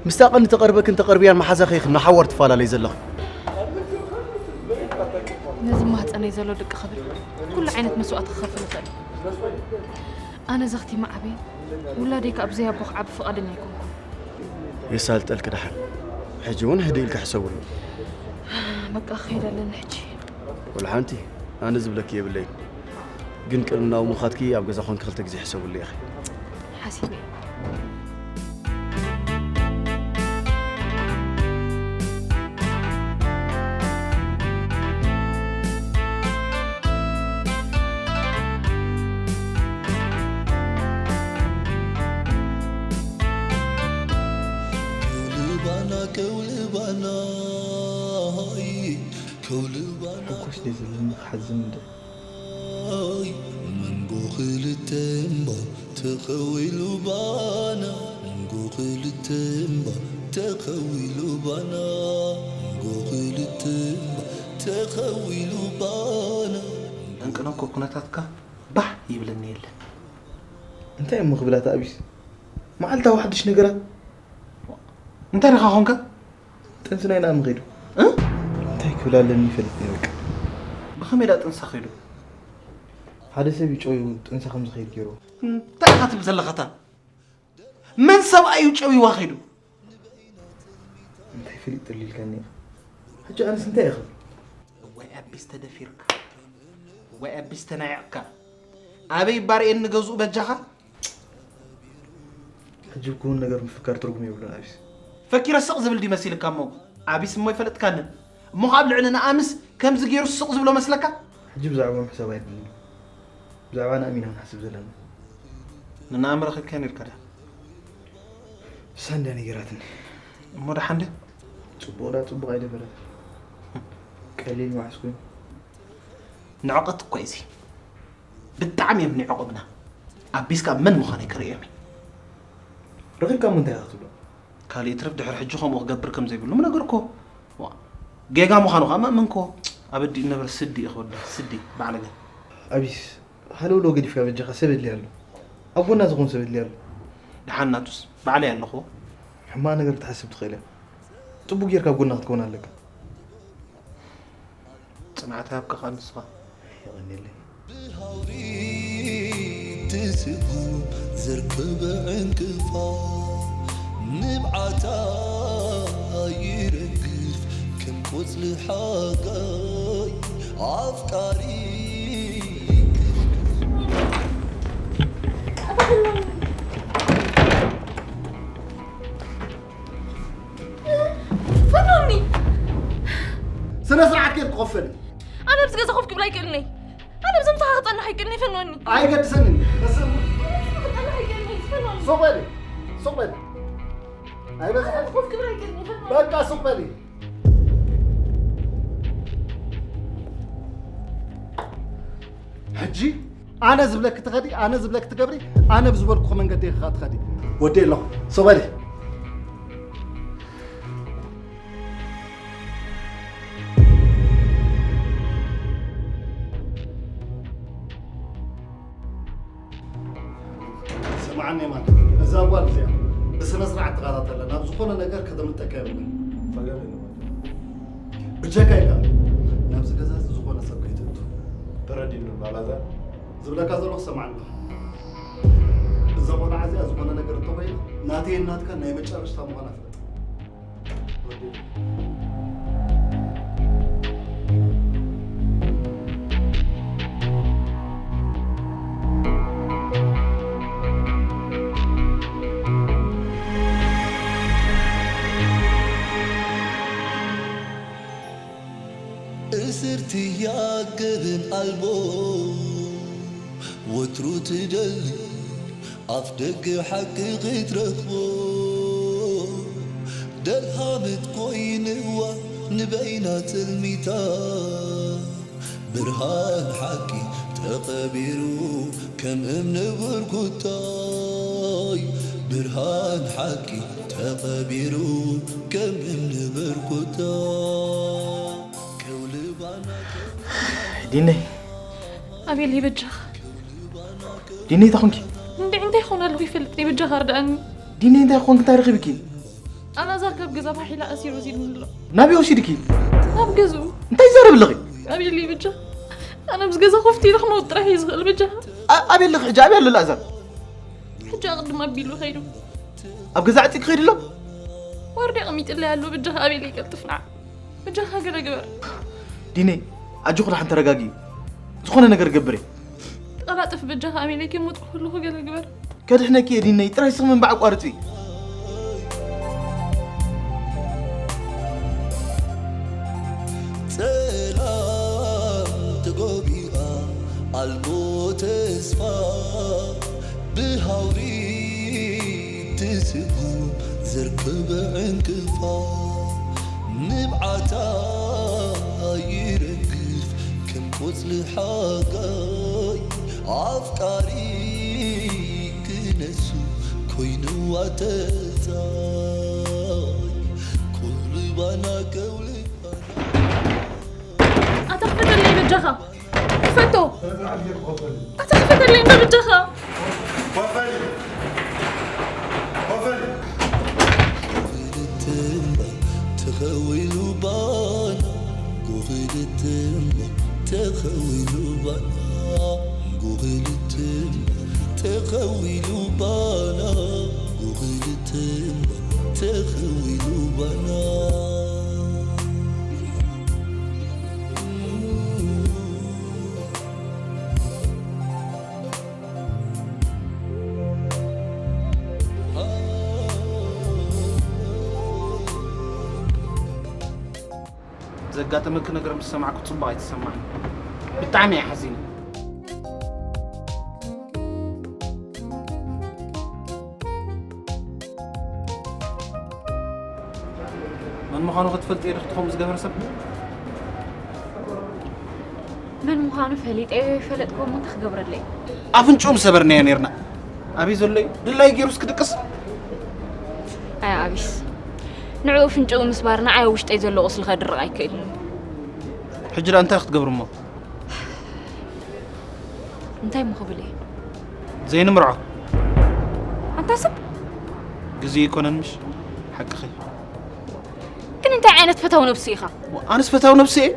ምስታ ቀንዲ ተቐርበክን ተቐርብያን መሓዛኺ ኢኺ ንሓዋር ትፈላለይ ዘለኺ። ነዚ ማህፀነይ ዘሎ ድቂ ክብል ኩሉ ዓይነት መስዋእቲ ክኸፍል ይኽእል። ኣነ ዘኽቲመ ዓብየ ውላደይ ከኣ ብዘይ ኣቦ ክዓቢ ፍቓደኛ ኣይኮንኩን። የሳልጠልኪ ደሓን። ሕጂ እውን ህድእ ኢልኪ ሕሰብሉ። በቃ ክኸይድ ኣለኒ ሕጂ። ወላ ሓንቲ ኣነ ዝብለኪ የብለይን። ግን ቅድሚ ናብኡ ምኻድኪ ኣብ ገዛ ኮንኪ ክልተ ግዜ ሕሰብሉ ኢኺ። ሓሲበ። ከውልባና ከውልባና ሃይ ከውልባና ሕጉስ ድየ ዘለኒ ክሓዝን እንደ መንጎ ክልተ እምባ ተኸዊሉ ባና መንጎ ክልተ እምባ ተኸዊሉ ባና መንጎ ክልተ እምባ ተኸዊሉ ባና እንቅነኮ ኩነታትካ ባህ ይብለኒ የለን። እንታይ እሞ ክብላት ኣቢስ መዓልታዊ ሓድሽ ነገራት እንታይ ዲኻ ኾንካ? ጥንሲ ናይ ናም ኸይዱ እንታይ ክብል ኣለኒ ይፈልጥ እየ በቃ። ብኸመይ ዳ ጥንሳ ኸይዱ? ሓደ ሰብ እዩ ጨውዩ ጥንሳ ከም ዝኸይድ ገይሩ። እንታይ ኢኻ ትብል ዘለኻታ? መን ሰብኣይ እዩ ጨውይዋ ኸይዱ? እንታይ ፍሊጥ ጥሊልካኒ ኢኻ። ሕጂ ኣነስ እንታይ እየ ክብል? ወይ ኣቢስ ተደፊርካ ወይ ኣቢስ ተናይዕካ ኣበይ ባርኤን ንገዝኡ በጃኻ? ሕጂ ክውን ነገር ምፍካር ትርጉም የብሉን ኣቢስ። ፈኪረ ስቕ ዝብል ድዩ መሲልካ እሞ ኣቢስ እሞ ይፈለጥካንን እሞ ካብ ልዕሊ ንኣምስ ከምዚ ገይሩ ስቕ ዝብሎ መስለካ? ሕጂ ብዛዕባኦም ሕሳብ ኣይብልን። ብዛዕባ ንኣም ኢና ክንሓስብ ዘለና። ንንኣም ረኺብካዮ ነይርካ ድያ? ንሳ እንድያ ነጊራትኒ። እሞ ደሓን ድያ? ጽቡቕ ድያ ጽቡቕ ኣይደበረትን። ቀሊል መዓስ ኮይኑ። ንዕቐት እኮ እዩ እዚ። ብጣዕሚ እዮም ንዕቑብና። ኣቢስ ከኣ መን ምዃነይ ክርእዮም እየ። ረኺብካ እሞ እንታይ ኢኻ ክትብሎ? ካልእ ይትረፍ ድሕሪ ሕጂ ከምኡ ክገብር ከም ዘይብሉ ምነገርኩዎ። ዋ፣ ጌጋ ምዃኑ ከኣ መእመንኩዎ። ኣብ ኣዲኡ ነበረ ስዲ እዩ ክወዳ፣ ስዲ፣ ባዕለገ። ኣቢስ፣ ሃለውለው ገዲፍካ በጃኻ ሰብ የድልያ ኣሎ። ኣብ ጎና ዝኸውን ሰብ የድልያ ኣሎ። ደሓን ናቱስ ባዕለይ ኣለኹዎ። ሕማቕ ነገር ክትሓስብ ትኽእል እያ። ጽቡቕ ጌርካ ኣብ ጎና ክትከውን ኣለካ። ጽንዓት ይሃብካ ከኣ ንስኻ። የቐንየለይ። ብሃውሪ ትስጉ ዘርከበ ዕንቅፋ ንብዓታ ይረግፍ ከም ቆጽሊ ሓጋይ ኣፍቃሪ ፈኖኒ! ስነ ስርዓት ጌርኪ ኮፍ በሊ። ኣነ ኣብዚ ገዛ ኮፍ ክብል ኣይክእልን እየ። ኣነ ብዘምሳኻ ክጸንሕ ኣይክእልን እየ ፈኖኒ። ኣይገድሰንን። ክጸንሕ ኣይክእልን እየ ፈኖኒ። ሱቕ በሊ። ሱቕ በሊ። ኣይበዛሕን። ኮፍ ክብል ኣይክእልን እየ ፈኖኒ። በቃ ሱቕ በሊ። ሕጂ ኣነ ዝብለኪ ትኸዲ፣ ኣነ ዝብለኪ ትገብሪ፣ ኣነ ብዝበልኩ መንገዲ ኢኻ ትኸዲ። ወዲ ኣለኹ። ሱቕ በሊ። ስምዓኒ የማን፣ እዛ ጓል እዚኣ ብስነ ስርዓት ተኸታተላ፣ ናብ ዝኾነ ነገር ከተምልጠካ የብላን። ጸገም የለን። ብጀካ ኢልካ ናብዚ ገዛ እዚ ዝኾነ ሰብ ከይትእቱ። ተረዲእኒ ኣሎ ኣላዛር። ዝብለካ ዘለኹ ሰምዓኒ ኣለኻ። እዛ ቆልዓ እዚኣ ዝኾነ ነገር እንተኾይና ናተይን ናትካን ናይ መጨረሽታ ምዃና ፍለጥ። እስርትያ ገበን ኣልቦ ወትሩ ትደሊ ኣፍ ደገ ሓቂ ክትረኽቦ ደልሃመት ኮይንዋ ንበይና ትልሚታ ብርሃን ሓቂ ተቐቢሩ ከም እምኒ ብርጉታይ ብርሃን ሓቂ ተቐቢሩ ከም እምኒ በርኮታ። ዲነይ ኣቤለይ በጃኻ ዲነይ እንታይ ኾንኪ? እንድዒ እንታይ ክኾን ኣለኹ ይፈልጥ እየ በጃኻ ርድኣኒ። ዲነይ እንታይ ኾንኪ? እንታይ ረኺብኪ? ኣልኣዛር ካብ ገዛ ፋሕ ኢላ ኣሲሩ ወሲዱኒ ኣሎ። ናበይ ወሲድኪ? ናብ ገዝኡ። እንታይ ትዛረቢ ኣለኺ? ኣቤለይ በጃኻ ኣነ ኣብዚ ገዛ ኮፍ ኢለ ክመውት ጥራሕ እየ ዝኽእል በጃኻ። ኣበይ ኣለኺ ሕጂ? ኣበይ ኣሎ ኣልኣዛር? ሕጂ ኣቕድም ኣቢሉ ከይዱ። ኣብ ገዛ ዓፂ ክኸይድ ኣሎ? ወርዲ ኣቐሚጥለይ ኣሎ በጃኻ ኣቤለይ ቀልጥፍ ንዓ። በጃኻ ገለ ግበር። ዲነይ ኣጆኺ ደሓን ተረጋጊ። ዝኾነ ነገር ገብር እየ። ተቐላጠፍ በጃኻ ኣቤለይ ከይሞትኩ ከለኹ ገለ ግበር። ከድሕነኪ እየ ዲነይ፣ ጥራይ ስኺ ምንባዕ ኣቋርፂ። ጸላም ተጎቢኣ ኣልቦ ተስፋ ብሃውሪ ትስጉም ዘርከበ ዕንቅፋ ንብዓታ ይረግፍ ከም ቆጽሊ ሓጋይ ኣፍቃሪ ክነሱ ኮይንዋ ተጻይ ኩሉ ባና ከውልባና ኣታ ክፈተለይ በጃኻ ክፈቶ ኣታ ክፈተለይ እንዶ በጃኻ ተኸዊሉ ባና ጉኽልትማ ተኸዊሉ ባና ጉኽልትማ ተኸዊሉ ባና ጉኽልትማ ተኸዊሉ ባና ዘጋጠመኪ ነገር ምስ ሰማዕኩ ጽቡቕ ኣይተሰማዕን። ብጣዕሚ እየ ሓዚነ። መን ምዃኑ ክትፈልጥዮ ዲኺ ትኾን ዝገበረ ሰብ? መን ምዃኑ ፈሊጠዮ ይፈለጥኮ እሞ እንታይ ክገብረለይ? ኣፍንጭኡ ምሰበርናዮ ነርና። ኣበይ ዘሎ እዩ? ድላዩ ገይሩስ ክድቅስ? ኣይ ኣቢስ ንዕኡ ፍንጭኡ ምስባር ንዓይ ውሽጠይ ዘሎ ቁስሊ ከድርቕ ኣይክእልን። ሕጂ ዳ እንታይ ክትገብር እሞ? እንታይ እሞ ክብል እየ? ዘይንምርዖ። ኣንታ ሰብ ግዜ ይኮነን ምሽ? ሓቅኺ። ግን እንታይ ዓይነት ፈታዊ ነብሲ ኢኻ? ኣነስ ፈታዊ ነብሲ እየ?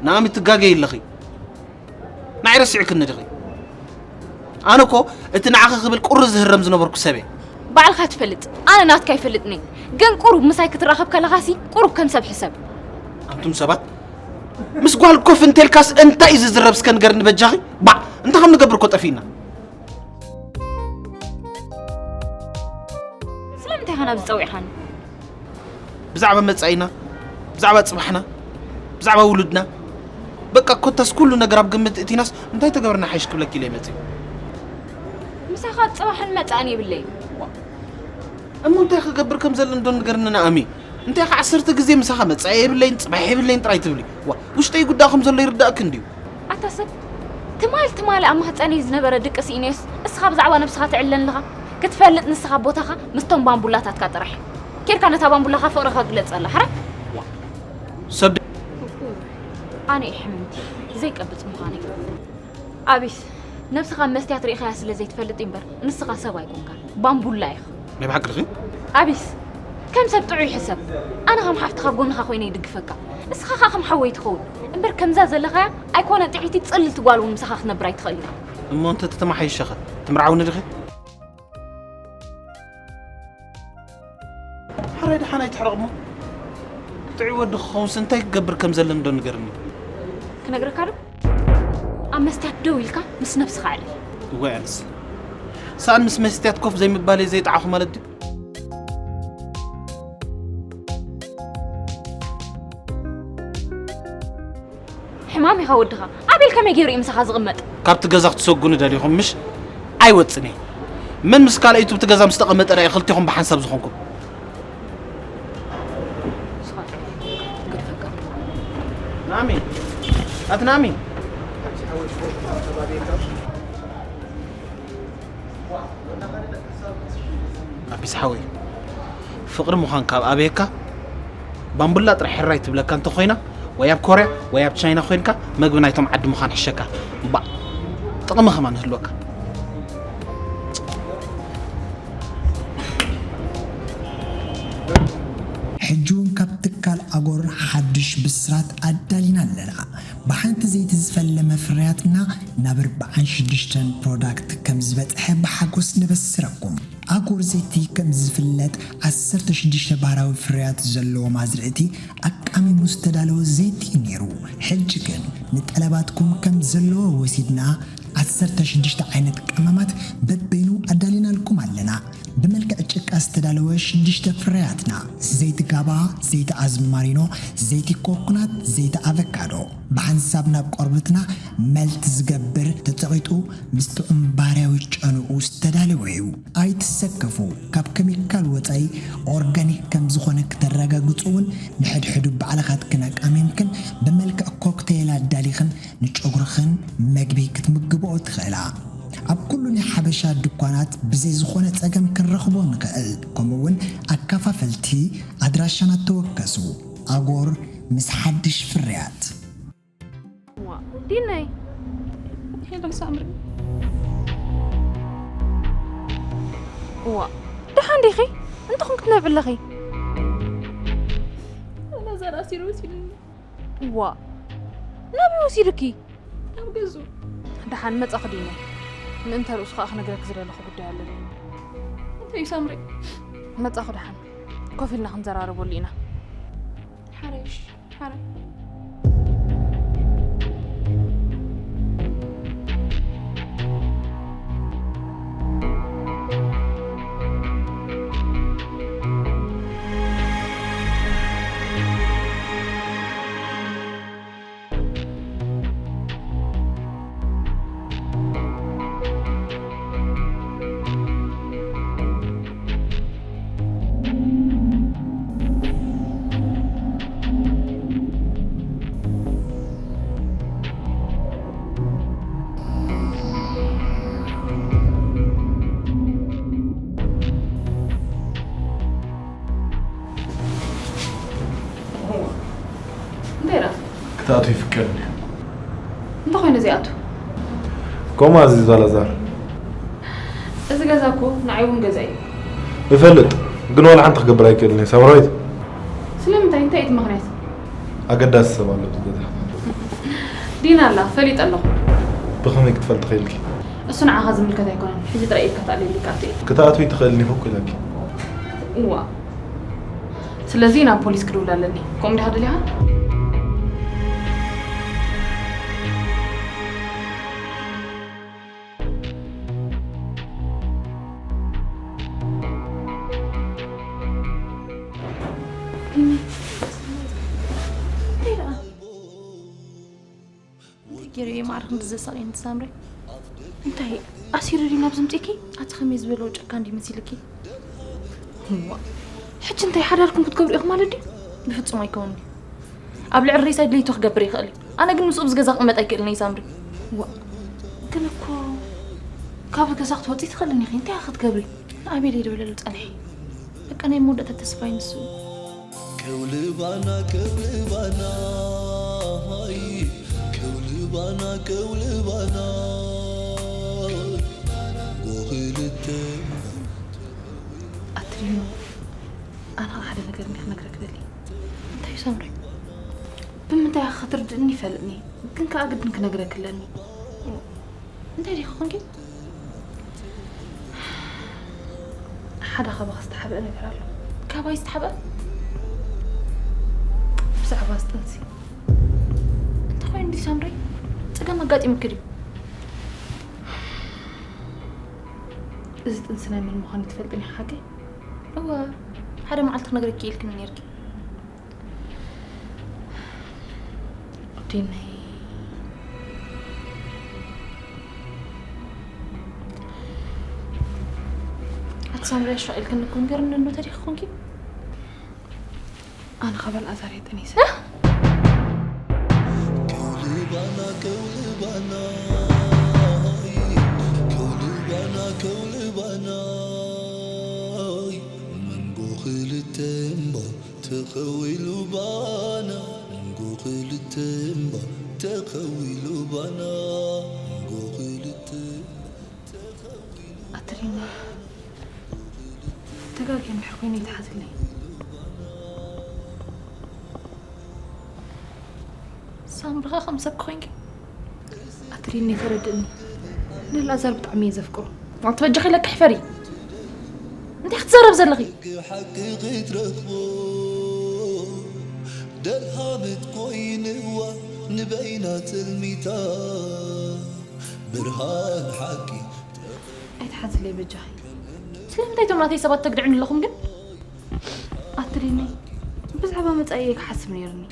ንኣሚ ትጋገይ ኣለኺ። ንዓይ ረሲዕክኒ ዲኺ? ኣነ እኮ እቲ ንዓኺ ክብል ቁሪ ዝህረም ዝነበርኩ ሰብ እየ። ባዕልኻ ትፈልጥ፣ ኣነ ናትካ ኣይፈልጥን እየ። ግን ቁሩብ ምሳይ ክትራኸብ ከለኻሲ ቁሩብ ከም ሰብ ሕሰብ። ኣንቱም ሰባት ምስ ጓል ኮፍ እንተልካስ እንታይ እዩ ዝዝረብ እስከ ንገርኒ በጃኺ? ባዕ እንታይ ከም ንገብር እኮ ጠፊእና። ስለምንታይ ኢኻ ናብዚ ጸዊዕኻኒ? ብዛዕባ መጻኢና፣ ብዛዕባ ጽባሕና፣ ብዛዕባ ውሉድና፣ በቃ ኮታስ ኩሉ ነገር ኣብ ግምት እቲናስ እንታይ ተገብርና ሓይሽ ክብለኪ ኢለ ይመጽእ። ምሳኻ ጽባሕን መጻእን የብለይን። እሞ እንታይ ክገብር ከም ዘለኒ ዶ ንገርኒ ንኣሚ? እንታይ ከ ዓሰርተ ግዜ ምሳኻ መጻኢ የብለይን ጽባሕ የብለይን ጥራይ ትብሊ? ዋ ውሽጠይ ጉዳይ ከም ዘሎ ይርዳእኪ እንድዩ። ኣታ ሰብ ትማል ትማሊ ኣብ ማህጸነይ ዝነበረ ድቂ ስኢነዮስ እስኻ ብዛዕባ ነብስኻ ትዕለኒ ኣለኻ ክትፈልጥ ንስኻ ቦታኻ ምስቶም ባምቡላታትካ ጥራሕ ኬድካ ነታ ባምቡላኻ ፍቕርኻ ግለጸላ ሕራይ ሰብ ኣነ እየ ሕምምቲ ዘይቀብጽ ምዃነይ ኣቢስ ነብስኻ መስትያት ርኢኻያ ስለ ዘይትፈልጥ እምበር ንስኻ ሰብ ኣይኮንካን ባምቡላ ኢኻ ናይ ብሓቂ ድኺ ኣቢስ ከም ሰብ ጥዑይ ሕሰብ ኣነ ከም ሓፍትኻ ጎንኻ ኮይነ ይድግፈካ እስኻ ኸዓ ከም ሓወይ ትኸውን እምበር ከምዛ ዘለኻያ ኣይኮነ ጥዕይቲ ጽልልቲ ጓል እውን ምሳኻ ክትነብር ኣይትኽእል ኢኻ እሞ እንተ ተተማሓይሸኸ ትምርዓውኒ ድኺ ሓራይ ደሓን ኣይትሕረቕ እሞ ጥዑይ ወዲ ክኸውንስ እንታይ ክገብር ከም ዘለኒ ዶ ንገርኒ ክነግረካ ዶ ኣብ መስትያት ደው ኢልካ ምስ ነብስኻ ዕለል እዋይ ኣነስ ሰኣን ምስ መስትያት ኮፍ ዘይምባለይ ዘይጠዓኹ ማለት ድዩ ሕማም ኢኻ ወድኻ ኣቤል ከመይ ገይሩ እዩ ምሳኻ ዝቕመጥ ካብቲ ገዛ ክትሰጉኒ ደሊኹም ምሽ ኣይወፅን እየ መን ምስ ካልኣይቱ ብቲ ገዛ ምስ ተቐመጠ ዳ ክልቲኹም ብሓንሳብ ዝኾንኩም ናሚ ኣቲ ናሚ ሓወይ፣ ፍቕሪ ምዃን ካብ ኣበየካ፣ ባምቡላ ጥራሕ ሕራይ ትብለካ እንተኾይና፣ ወይ ኣብ ኮርያ ወይ ኣብ ቻይና ኮይንካ መግቢ ናይቶም ዓዲ ምዃን ሕሸካ። እምባእ፣ ጥቕሚ ከማን ህልወካ። ሕጂ እውን ካብ ትካል ኣጎር ሓድሽ ብስራት ኣዳሊና ኣለና። ብሓንቲ ዘይቲ ዝፈለመ ፍርያትና ናብ ኣርባዓን ሽዱሽተን ፕሮዳክት ከም ዝበጽሐ ብሓጎስ ነበስረኩም። ኣጎር ዘይቲ ከም ዝፍለጥ ዓሰርተ ሽዱሽተ ባህራዊ ፍርያት ዘለዎም ኣዝርእቲ ኣቃሚሙ ዝተዳለወ ዘይቲ እዩ ነይሩ። ሕጂ ግን ንጠለባትኩም ከም ዘለዎ ወሲድና ዓሰርተ ሽዱሽተ ዓይነት ቀመማት በበይኑ ኣዳሊናልኩም ኣለና። ብመልክዕ ጭቃ ዝተዳለወ ሽዱሽተ ፍርያትና፣ ዘይቲ ጋባ፣ ዘይቲ ኣዝማሪኖ፣ ዘይቲ ኮኮናት፣ ዘይቲ ኣቨካዶ፣ ብሓንሳብ ናብ ቆርበትና መልት ዝገብር፣ ተጸቒጡ ምስ ጥዑም ባህርያዊ ጨንኡ ዝተዳለወ እዩ። ኣይትሰከፉ፣ ካብ ኬሚካል ወጻኢ ኦርጋኒክ ከም ዝኾነ ክተረጋግጹ እውን ንሕድሕዱ ባዕልኻትክን ኣቃሚምክን ብመልክዕ ኮክቴል ኣዳሊኽን ንጨጉርኽን መግቢ ክትምግብኦ ትኽእላ። ኣብ ኩሉ ናይ ሓበሻ ድኳናት ብዘይ ዝኾነ ጸገም ክንረኽቦ ንኽእል። ከምኡ እውን ኣከፋፈልቲ ኣድራሻና ተወከሱ። ኣጎር ምስ ሓድሽ ፍርያት። ዋ ዲነይ ሄሎ ሳምሪ ዋ ደሓን ዲኺ? እንተኹም ክትነብዒ ኣለኺ? ላዛር ኣሲሩ ወሲዱኒ ዋ ናበይ ወሲዱኪ? ናብ ገዝኡ ደሓን መጻኺ ዲነይ። ምእንተ ርእሱ ከኣ ክነግረኪ ዝደለኹ ጉዳይ ኣለኒ። እንታይ እዩ ሳምሪ መጻኹ ደሓን ኮፍ ኢልና ክንዘራረበሉ ኢና። ሓራይ እሺ ሓራይ እንታይ ደኣ ክትኣቱ ይፍቀድ እንድዩ። እንታይ ኮይኑ ዘይኣቱ? ከምኡ ኣዚዙ ኣላዛር። እዚ ገዛ እኮ ንዓይ እውን ገዛ እዩ። ይፈልጥ፣ ግን ዋላ ሓንቲ ክገብር ኣይክእልን እየ። ሳምራዊት። ስለምንታይ? እንታይ እዩ እቲ ምኽንያት? ኣገዳሲ ሰብ ኣሎ ኣብቲ ገዛ። ዲና ኣላ፣ ፈሊጠ ኣለኹ። ብኸመይ ክትፈልጢ ኽኢልኪ? እሱ ንዓኻ ዝምልከት ኣይኮነን። ሕጂ ጥራይ ኢድካ ተኣልየለይ፣ ካብቲ ኢድ። ክትኣትዊ ትኽእልኒ እኮ ኢለኪ። እዋ። ስለዚ ናብ ፖሊስ ክድውል ኣለኒ። ከምኡ ዲኻ ደሊኻ? እንታይ ገይሩ እዩ ማዕረ ክንዲ ዘሳቕየኒ ሳምሪ? እንታይ ኣሲሩ ድዩ ናብ ዝምፅእኪ? ኣቲ ከመይ ዝበሎ ጨካን ድዩ መሲልኪ? እዋ፣ ሕጂ እንታይ ሓዳርኩም ክትገብሩ ኢኹም ማለት ድዩ? ብፍፁም ኣይከውን ድዩ? ኣብ ልዕሊ ሬሳይ ድሌቱ ክገብር ይኽእል እዩ። ኣነ ግን ምስኡ ብዝገዛ ክቕመጥ ኣይክእልን እየ ሳምሪ። እዋ፣ ግን እኮ ካብ ገዛ ክትወፂ ትኽእልን ኢኺ። እንታይ ኢኻ ክትገብሪ? ንኣቤል የደውለሉ ፀንሒ። በቃ ናይ መወዳእታ ተስፋይ ንሱ እዩ። ከውልባና ከውልባና ሃይ ከውልባና ከውልባና ጎኽልተ ኣትሪኖ ኣነ ሓደ ነገር እንዲ ክነግረክ ደሊ። እንታይ እዩ ሳምሪ? ብምንታይ ኢኻ ክትርድእኒ ይፈልጥኒ፣ ግን ከኣ ግድን ክነግረክ ኣለኒ። እንታይ ዲኺ ኮንኪ? ሓደ ካባኻ ዝተሓብአ ነገር ኣሎ። ካባይ ዝተሓብአ? ብዛዕባ እዚ ጥንሲ። እንታይ ኮይኑ ድዩ ሳምሪ? ጸገም ኣጋጢሙኪ ድዩ? እዚ ጥንሲ ናይ መን ምዃኑ ትፈልጥኒ ሓቀይ? እወ፣ ሓደ መዓልቲ ክነግረኪ ኢልክኒ ነይርኪ። ዲነይ ኣቲ ሳምሪ ኣሻቒልክኒ እኮ ንገርኒ እንዶ ተዲኺ ኮንኪ? ኣነ ካብ ኣልኣዛር እየ ጠኒሰ። ከውልባና ከውልባና ከውልባና ከውልባና ኣምርኻ ከም ሰብ ኮይንኪ ኣትሪኒ ተረድእኒ። ንኣልኣዛር ብጣዕሚ እየ ዘፍቅሮ። ኣንቲ በጃኺ ለቅሕ ፈሪ። እንታይ ክትዛረብ ዘለኺ? ሓቂ ክትረኽቦ ደልሃመት ኮይንዋ ንበይና ትልሚታ ብርሃን ሓቂ ኣይትሓዝለይ በጃኺ። ስለምንታይ እቶም ናተይ ሰባት ተግድዕኒ ኣለኹም ግን? ኣትሪኒ ብዛዕባ መጻኢ እየ ክሓስብ ነይርኒ።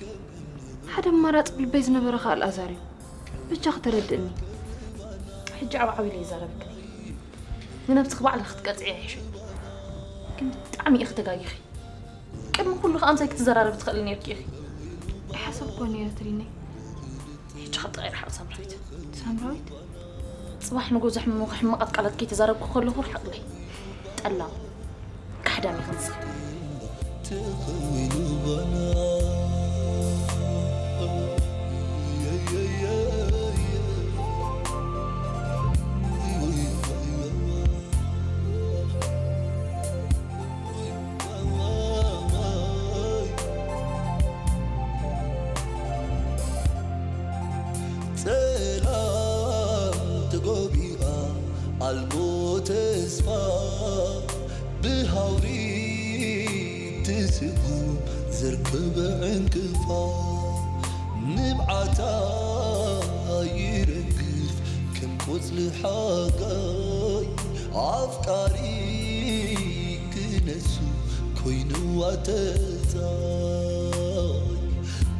ሓደ ኣማራጺ ብልበይ ዝነበረ ከኣ ኣልኣዛር እዩ። በጃኺ ተረድእኒ። ሕጂ ኣብ ዓቢ ኢለ ይዛረበኪ። ንነብስኺ ባዕልኺ ክትቀጽዒ ይሕሸኪ። ግን ብጣዕሚ ኢኺ ተጋጊኺ። ቅድሚ ኩሉ ከኣ ምሳይ ክትዘራረቢ ትኽእሊ ነይርኪ ኢኺ። ኣይሓሰብኩ ነይረ ትሪነይ። ሕጂ ካብ ጥቓይ ርሓቕ ሳምራዊት። ሳምራዊት? ጽባሕ ንጎ ዘሕምሙኺ ሕማቓት ቃላት ከይተዛረብኩ ከለኹ ርሓቕለይ። ጠላም። ካሕዳም ኢኺ ንስኺ። ጸላም ተጎቢኣ ኣልቦ ተስፋ ብሃውሪ ትስጉም ዘርከበ ዕንቅፋ ንብዓታ ይረግፍ ከም ቆጽሊ ሓጋይ ኣፍቃሪ ክነሱ ኮይንዋ ተጻይ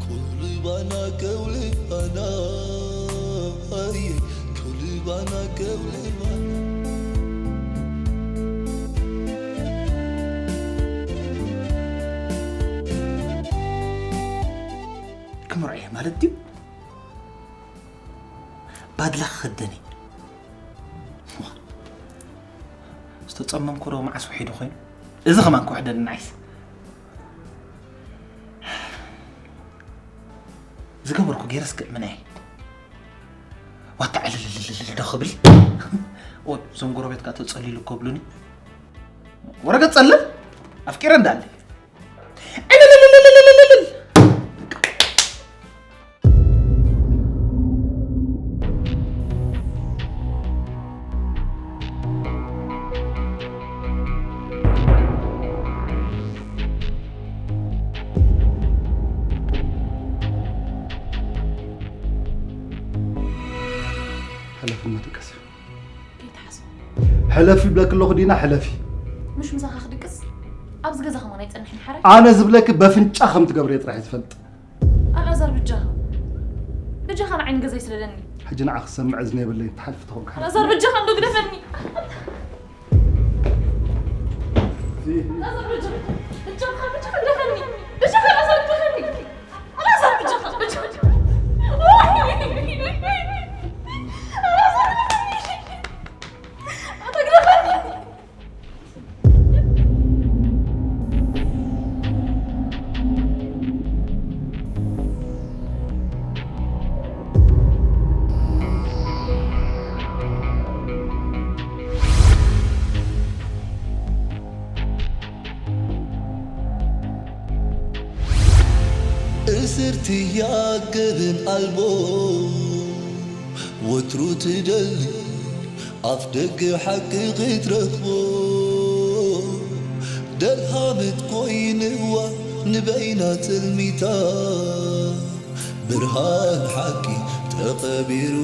ከውልባና ከውልባና ኣየ ከውልባና ከውልባና ክምርዖ እየ ማለት ድዩ? ባድላ ክኽደን እየ። ዝተጸመምኩ ዶ መዓስ ውሒዱ ኮይኑ? እዚ ከማን ክውሕደኒ ንዓይስ። ዝገበርኩ ገይረስ ክእምና እየ። ዋታ ዕልልልልል ዶ ክብል? ኦ፣ እዞም ጎረቤት ከኣ ተጸሊሉ ከብሉኒ። ወረቀት ጸልም ኣፍቂረ እንዳለ። ዕልልልልልልልልል። ሕለፊ እሞ ድቀሲ። ከይትሓስብ። ሕለፊ ይብለኪ ኣለኹ ዲና፣ ሕለፊ። ምሽ ምሳኻ ክድቅስ ኣብዚ ገዛ ከማን ኣይጸንሕን ሓራይ። ኣነ ዝብለኪ በፍንጫ ከም ትገብርዮ ጥራሕ እየ ዝፈልጥ። ኣልኣዛር ብጃኻ። ብጃኻ ንዓይ ንገዛይ ስለለኒ። ሕጂ ንዓ ክሰምዕ እዝኒ የብለይን፣ ትሓልፊ ተኾንካ። ኣልኣዛር ብጃኻ እንዶ ግደፈኒ። ኣልኣዛር ብጃኻ። ብጃኻ፣ ብጃኻ ግደፈኒ። ብጃኻ ኣልኣዛር ግደፈኒ። ኣልኣዛር ብጃኻ፣ ብጃኻ። ኣልኣዛር ግደፈኒ። ኣታ ግደፈኒ። እስርትያ ገበን ኣልቦ ወትሩ ትደሊ ኣፍ ደገ ሓቂ ክትረኽቦ ደልሃመት ኮይንዋ ንበይና ትልሚታ ብርሃን ሓቂ ተቐቢሩ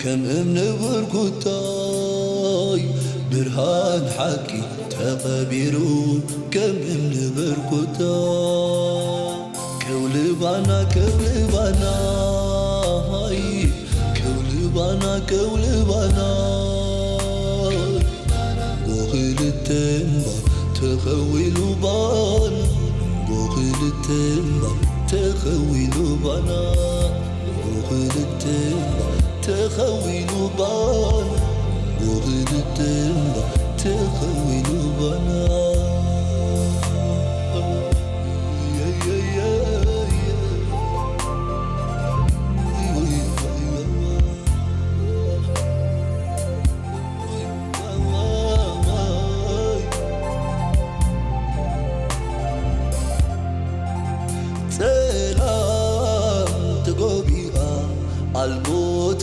ከም እምኒ ብርኩታይ ብርሃን ሓቂ ተቐቢሩ ከም እምኒ ብርኩታይ ከውልባና ከውልባና ሃይ ከውልባና ከውልባና ብኽልተ እምባ ተኸዊሉ ባና ብኽልተ እምባ ተኸዊሉ ባና ብኽልተ እምባ ተኸዊሉ ባና ብኽልተ እምባ ተኸዊሉ ባና ጸላም ተጎቢኣ ኣልቦ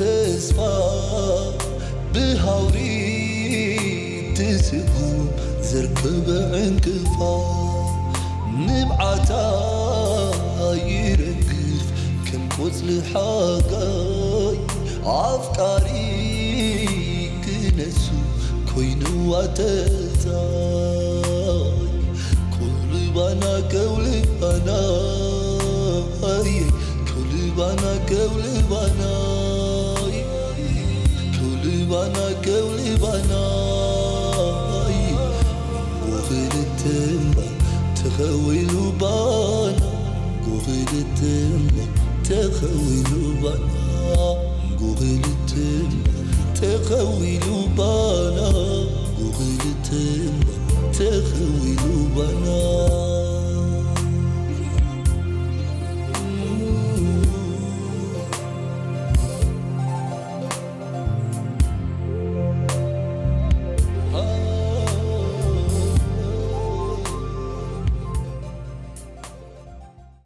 ተስፋ ብሃውሪ ትስጉም ዘርከበ ዕንቅፋ ንብዓታ ይረግፍ ከም ቆጽሊ ሓጋይ ኣፍቃሪ ክነሱ ኮይንዋ ተጻይ ኮልባና ከውልባና ኣየ ኮልባና ከውልባና ከውልባና ከውልባና ኣየ ክልተ እምባ ተኸዊሉ ባና ክልተ እምባ ተኸዊሉ ባና ክልተ እምባ ተኸዊሉ ባና ክልተ እምባ ተኸዊሉ ባና